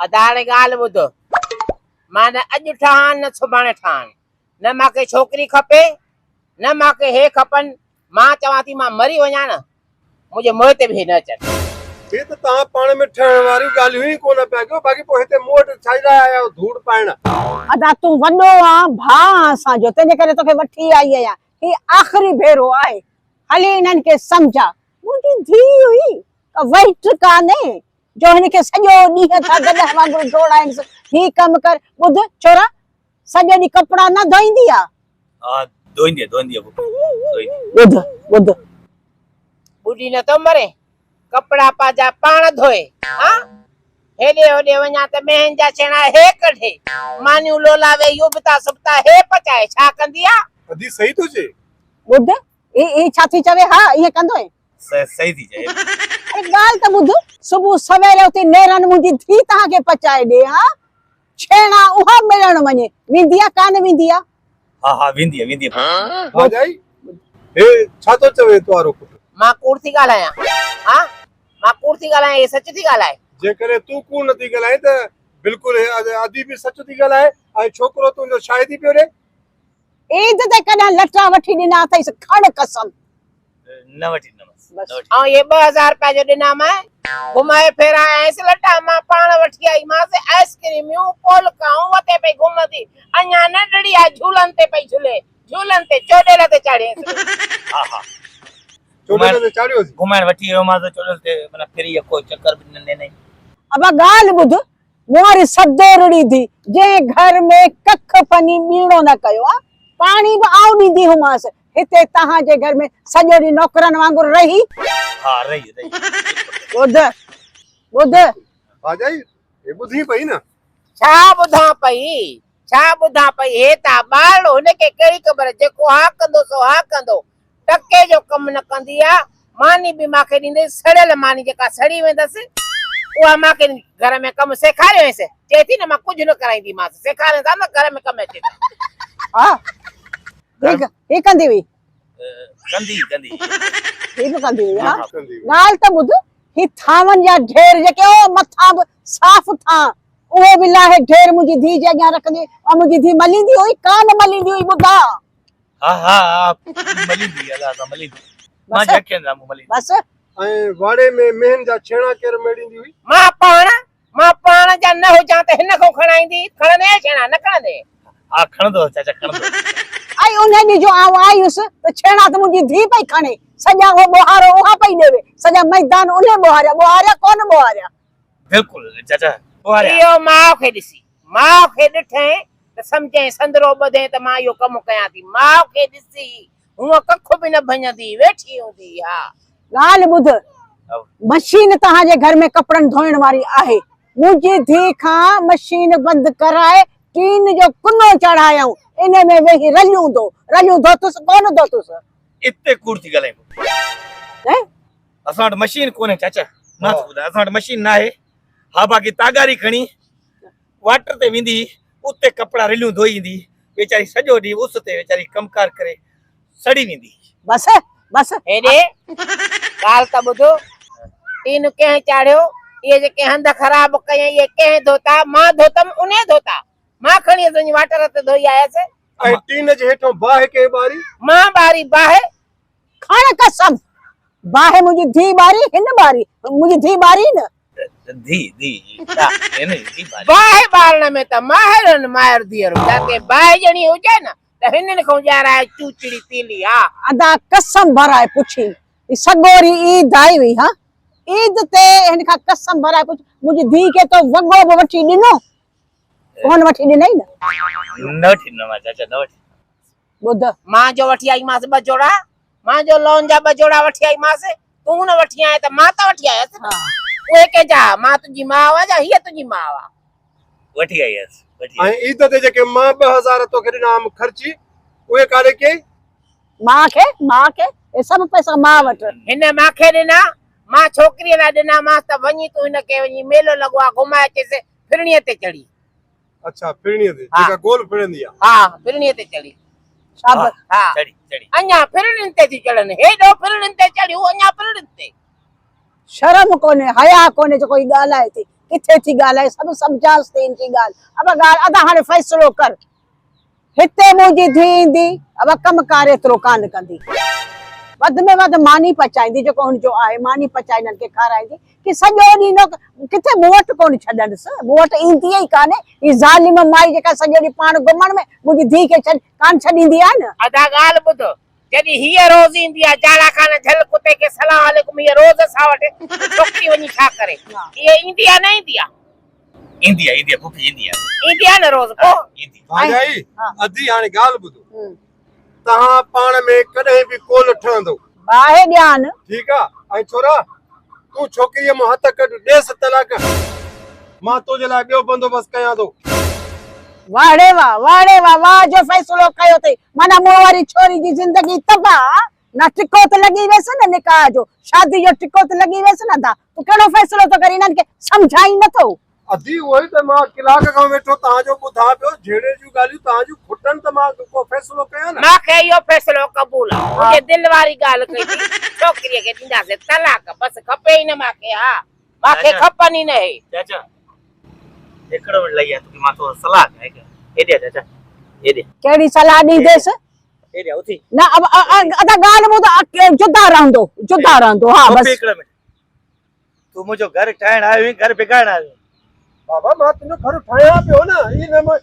ادا هاڻي ڳالهه ٻڌ، مان نه اڄ ٺهان نه سڀاڻي ٺهان، نه مان کي ڇوڪري کپي نه مان کي هي کپن، مان چوان ٿي مان مري وڃان نه منهنجي منهن تي به هي نه اچن. هي ته توهان پاڻ ۾ ٺهڻ واريون ڳالهيون ئي ڪونه پيا ڪيو، باقي پوء هتي مون وٽ ڇا جي لاء آيا آهيو ڌوڙ پائڻ؟ ادا تون وڏو آن، ڀاء آن اسان جو، تنهنجي ڪري توکي وٺي آئي آهيان، هي آخري ڀيرو آهي، هلي انهن کي سمجهاء. منهنجي ڌيء هئي ڪا وهٽ ڪانهي، جو هن کي سڄو ڏينهن ٿا گڏهه وانگر ڊوڙائينس، هي ڪم ڪر، ٻڌ ڇورا سڄو ڏينهن ڪپڙا نه ڌوئيندي آ؟ ها ڌوئيندي آ، ڌوئيندي آ پڦي، ڌوئيندي. ٻڌ ٻڌ. ٻڏي نه ٿو مرين، ڪپڙا پنهنجا پاڻ ڌوئي، ها؟ هيڏي هوڏي وڃان ته مينهن جا ڇيڻا هي ڪڍي، مانيون لولا ويهي ابتا سبتا هي پچائي، ڇا ڪندي آ؟ ادي صحيح ٿو چئي. ٻڌ هي هي ڇا ٿي چوي، ها ائين ڪندو آهين؟ صحيح ٿي چئي. اڙي ڳالهه ته ٻڌ، صبح سويري اٿي نيرن منهنجي ڌيء توهان کي پچائي ڏي ها، ڇيڻا اها ملڻ وڃي، ويندي آ ڪانه ويندي آ؟ ها ها ويندي آ ويندي آ. ڀاڄائي هي ڇا ٿو چوي توهارو پٽ؟ مان ڪوڙ ٿي ڳالهايان ها مان ڪوڙ ٿي ڳالهايان هي سچ ٿي ڳالهائي. جيڪڏهن تون ڪوڙ نٿي ڳالهائين ته بلڪل هي ادي به سچ ٿي ڳالهائي ۽ ڇوڪرو تنهنجو شاهدي پيو ڏي. عيد تي ڪڏهن لٽا وٺي ڏنا اٿئيس کڻ قسم. نه وٺي ڏنامانس نه وٺي. آئون اهي 2000 رپيا جو ڏنامانء گهمائي ڦيرائي آيس لٽا مان پاڻ وٺي آئي مانس آئسڪريميون پولڪائون وتي پئي گهمندي اڃا ننڍڙي آ جهولن تي پئي جهلي جهولن تي چوڏيل تي چاڙهيس. ها ها چوڏيل تي چاڙهيوس. گهمائڻ وٺي ويومانس چوڏيل تي معنيٰ ڦري يڪو چڪر به نه ڏنائين. ابا ڳالهه ٻڌ مون واري سدورڙي ڌي، جنهن گهر ۾ ڪک ڦني ٻيڻو نه ڪيو آ، پاڻي به آئون ڏيندي هئمانس، هتي توهان جي گهر ۾ سڄو ڏينهن نوڪرن وانگر رهي. ها رهي رهي. ٻڌ ٻڌ. ڀاڄائي، هي ٻڌين پئي نه؟ ڇا ٻڌان پئي، ڇا ٻڌان پئي، هي ته آ ٻارڙو، هن کي ڪهڙي خبر، جيڪو ها ڪندو سو ها ڪندو، ٽڪي جو ڪم نه ڪندي آ، ماني به مان کي ڏيندئي، سڙيل ماني جيڪا سڙي ويندس، اها مان کي ڏيندي. گهر ۾ ڪم سيکاريوئينس، چئي ٿي نه مان ڪجهه نه ڪرائينديمانس، سيکارينس ها نه گهر ۾ ڪم اچي ته. ها، هي ڪندي هئي. ڪندي هئي، ڪندي هئي. هي به ڪندي هئي، ها. ڳالهه ته ٻڌ، هي ٿانون جا ڍير جيڪي او مٿان به صاف ٿانء، اهي به لاهي ڍير منهنجي ڌيء جي اڳيان رکندي هئي ۽ منهنجي ڌيء مليندي هئي، ڪانه مليندي هئي، ٻڌاء. ها ها ها مليندي الله سان مليندي مان جي اکين سان مليندي. بس. ۽ واڙي ۾ مينهن جا ڇيڻا ڪير ميڙيندي هئي؟ مان پاڻ مان پاڻ جا نه هجان ته هن کان کڻائيندي کڻندي ڇيڻا نه کڻندي. ها کڻندو هوس چاچا کڻندو هوس. ۽ انهي ڏينهن جو آئون آئي هيس ته ڇيڻا ته منهنجي ڌيء پئي کڻي سڄا اهو ٻوهارو اها پئي ڏيوي سڄا ميدان انهي ٻوهاريا ٻوهاريا ڪونه ٻوهاريا. بلڪل چاچا ٻوهاريا. اهو ماء کي ڏسي ماء کي ڏٺئين ته سمجهئين سندرو ٻڌئين ته مان اهو ڪم ڪيان ٿي. ماء کي ڏسي هونء ڪک به نه ڀڃندي ويٺي هوندي ها. ڳالهه ٻڌ، مشين توهان جي گهر ۾ ڪپڙن ڌوئڻ واري آهي. منهنجي ڌيء کان مشين بند ڪرائي ٽين جو ڪنو چاڙهايائون، انهي ۾ ويهي رليون ڌو. رليون ڌوتس ڪونه ڌوتس؟ اتي ڪوڙ ٿي ڳالهائين پڦي. اسان وٽ مشين ڪونهي چاچا. مان ٿو ٻڌايان اسان وٽ مشين ناهي. ها باقي تاڳاري کڻي واٽر تي ويندي هئي، اتي ڪپڙا رليون ڌوئي ايندي هئي، ويچاري سڄو ڏينهن اس تي ويچاري ڪم ڪار ڪري سڙي ويندي هئي. بس بس. هيڏي ڳالهه ته ٻڌ، ٽين ڪنهن چاڙهيو، اهي جيڪي هنڌ خراب ڪيائين اهي ڪنهن ڌوتا، مان ڌوتم انهي ڌوتا، مان کڻي وڃي واٽر تي ڌوئي آيس. ۽ ٽين جي هيٺان باهه ڪنهن ٻاري؟ مان ٻاري باهه. کڻ قسم، باهه منهنجي ڌيء ٻاري، هن ٻاري، منهنجي ڌيء ٻاري نه. ڌي ڌي ڌي ٻاري. باهه ٻارڻ ۾ ته ماهر هن مائر ڌيئرو، جاتي باهه ڄڻي هجي نه ته هنن کان ڄارائي چوچڙي تيلي ها. ادا قسم ڀرائي پڇين، هي سڳوري عيد آئي هئي ها، عيد تي هن کان قسم ڀرائي پڇ، منهنجي ڌيء کي تو وڳو به وٺي ڏنو؟ ڪونه وٺي ڏنئي نه؟ نه وٺي ڏنومانس چاچا نه وٺي ڏنومانس. ٻڌ. مان جو وٺي آئيمانس ٻه جوڙا، مان جو لون جا ٻه جوڙا وٺي آئيمانس، تون نه وٺي آئين ته مان ته وٺي آيس نه. اهي ڪنهن جا؟ مان تنهنجي ماء آهيان يا هيء تنهنجي ماء آ؟ وٺي آئي هيس، وٺي ۽ آئي. عيد تي جيڪي مان 2000 توکي ڏنا هئم خرچي، اهي ڪاڏي ڪيئي؟ ماء کي، ماء کي، اهي سڀ پئسا ماء وٽ. هن مان کي ڏنا، مان ڇوڪريء لاء ڏنامانس ته وڃي تون هن کي وڃي ميلو لڳو آ گهمائي اچيس، ڦرڻيء تي چڙهي. اڇا ڦرڻيء تي جيڪا گول ڦرندي آ. ها ڦرڻيء تي چڙهي. شابس. ها چڙهي چڙهي. اڃا ڦرڻين تي ٿيون چڙهن. هيڏو ڦرڻين تي چڙهيون اڃا ڦرڻين تي. شرم ڪونهي حياء ڪونهي جيڪو هي ڳالهائي ٿي. ڪٿي ٿي ڳالهائي سڀ سمجهانس ٿي هن جي ڳالهه. ابا ڳالهه ادا هاڻي فيصلو ڪر. هتي منهنجي ڌيء ايندي، ابا ڪم ڪار ايترو ڪانه ڪندي. وڌ ۾ وڌ ماني پچائيندي جيڪو هن جو آهي، ماني پچائي هنن کي کارائيندي ڪي سڄو ڏينهن نوڪ ڪٿي مون وٽ ڪونه ڇڏنس، مون وٽ ايندي ئي ڪانهي. هي ظالم مائي جيڪا سڄو ڏينهن پاڻ گهمڻ ۾ منهنجي ڌيء کي ڇڏ ڪانه ڇڏيندي آهي نه. ادا ڳالهه ٻڌ، جڏهن هيء روز ايندي آ جاڙا کان نه جهل ڪتي کي سلام عليڪم هيء روز اسان وٽ ته ڇوڪري وڃي ڇا ڪري؟ هيء ايندي آ نه ايندي آ؟ ايندي آ ايندي آ پڦي ايندي آ. ايندي آ نه روز پوء؟ ايندي. ڀاڄائي ادي هاڻي ڳالهه ٻڌو توهان پاڻ ۾ ڪڏهن به ڪونه ٺهندو. باهه ڏيان. ٺيڪ آ ۽ ڇورا تون ڇوڪريء مان هٿ ڪڍ ڏيس طلاق مان تنهنجي لاء ٻيو بندوبست ڪيان ٿو. واھ ڙي واھ واھ ڙي واھ واھ جو فيصلو ڪيو اٿئي معنيٰ مون واري ڇوري جي زندگي تباھ نه ٽڪو ته لڳي ويس نه نڪاح جو شادي جو ٽڪو ته لڳي ويس نه ادا تون ڪهڙو فيصلو ٿو ڪرين انهن کي سمجهائين نه ٿو. ادي اهو ئي ته مان ڪلاڪ کان ويٺو توهان جو ٻڌان پيو جهيڙي جون ڳالهيون توهان جون کٽن ته مان ڪو فيصلو ڪيان نه. مان کي اهو فيصلو قبول آ منهنجي دل واري ڳالهه ڪئي ٿي ڇوڪريء کي ڏينداسين طلاق بس کپي ئي نه مان کي ها مان کي کپن ئي نه هي. چاچا هڪڙو منٽ لڳي آ توکي مان ٿورو صلاح ڪيان هڪ هيڏي آ چاچا هيڏي. ڪهڙي صلاح ڏينديس؟ هيڏي آ اٿي. نه ادا ڳالهه ٻڌ جدا رهندو جدا رهندو ها بس. هڪڙو منٽ تون منهنجو گهر ٺاهڻ آيو آهين گهر بگاڙڻ آيو آهين. بابا مان تنهنجو گهر ٺاهيان پيو نه ان ۾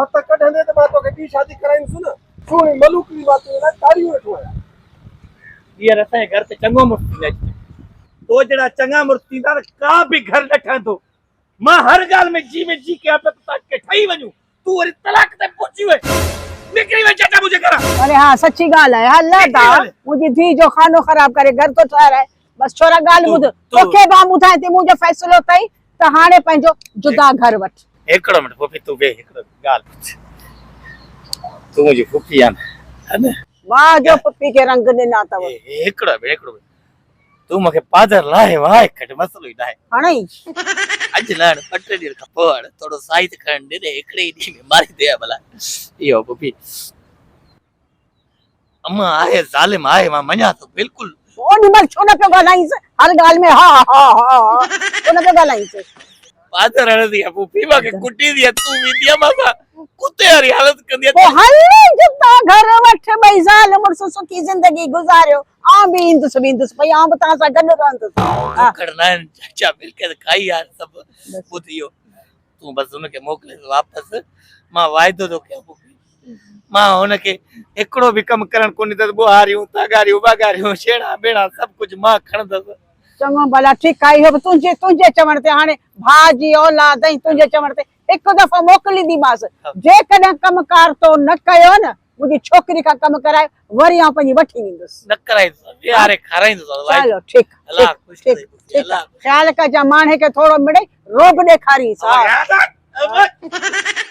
هٿ ڪڍندي ته مان توکي ٻي شادي ڪرائيندس نه. سهڻي ملوڪڙي مان تنهنجي لاء تاڙيون ويٺو آهيان. ٻيهر اسان جي گهر تي چڱو مڙس ٿيندي اچ. تو جهڙا چڱا مڙس ٿيندا ته ڪا به گهر نه ٺهندو. مان هر ڳالهه ۾ جي ۾ جي ڪيان پيو ته تان ڪي ٺهي وڃون. تون وري طلاق تي پهچي وئين. نڪري وڃ چاچا منهنجي گهران. اڙي ها سچي ڳالهه آهي. هل ادا منهنجي ڌيء جو خانو خراب ڪري گهر ٿو ٺهرائي. بس ڇورا ڳالهه ٻڌ. توکي به آئون ٻڌايان ٿي منهنجو فيصلو اٿئي ته هاڻي پنهنجو جدا گهر وٺ. هڪڙو منٽ پڦي تون ويهه هڪڙو ڳالهه ٻڌ. تون منهنجي پڦي آهين نه. واهه جو پڦي کي رنگ ڏنا اٿو. هڪڙو منٽ هڪڙو منٽ. تون مونکي پادر لاهي واهي ڪڍ مسئلو ئي ناهي. هڻئي. اڄ نه هڻ ٻه ٽي ڏينهن کان پوء هڻ ٿورو ساهي ته کڻڻ ڏي نه هڪڙي ئي ڏينهن ۾ ماري ٿي ڀلا. اهو پڦي امان آهي ظالم آهي مان مڃان ٿو بلڪل. اوڏي مهل ڇو نه پيو ڳالهائينس هر ڳالهه ۾ ها ها ها ها ڇو نه پيو ڳالهائينس. پادر هڻندي آ پڦي مان کي ڪٽيندي آ تون ويندي آ مان سان ڪتي واري حالت ڪندي آ. پوء هل جتا گهر وٺ ٻئي زال مڙس سکي زندگي گذاريو آئون به ايندس ويندس پئي آئون به توهان سان گڏ رهندس. ڏوڪڙ ناهن چاچا ملڪيت کائي آ سڀ ٻڌ اهو تون بس هن کي موڪليس واپس مان واعدو ٿو ڪيان پڦي مان هن کي هڪڙو به ڪم ڪرڻ ڪونه ڏيندس ٻوهاريون تاڳاريون ٻاگاريون شيڻا ٻيڻا سڀ ڪجهه مان کڻندس. چڱو ڀلا ٺيڪ آهي اهو به تنهنجي تنهنجي چوڻ تي هاڻي ڀاء جي اولاد ۽ تنهنجي چوڻ تي هڪ دفعو موڪلينديمانس جيڪڏهن ڪم ڪار تو نه ڪيو نه منهنجي ڇوڪري کان ڪم ڪرائي وري آئون پنهنجي وٺي ويندس. نه ڪرائيندوسانس ويهاري کارائيندوسانس واعدو. چلو ٺيڪ الله ٺيڪ خوش ٺيڪ ڪري پڦي ٺيڪ الله خيال ڪجان ماڻهي کي ٿورو مڙئي رعب ڏيکارينس ها. خوش.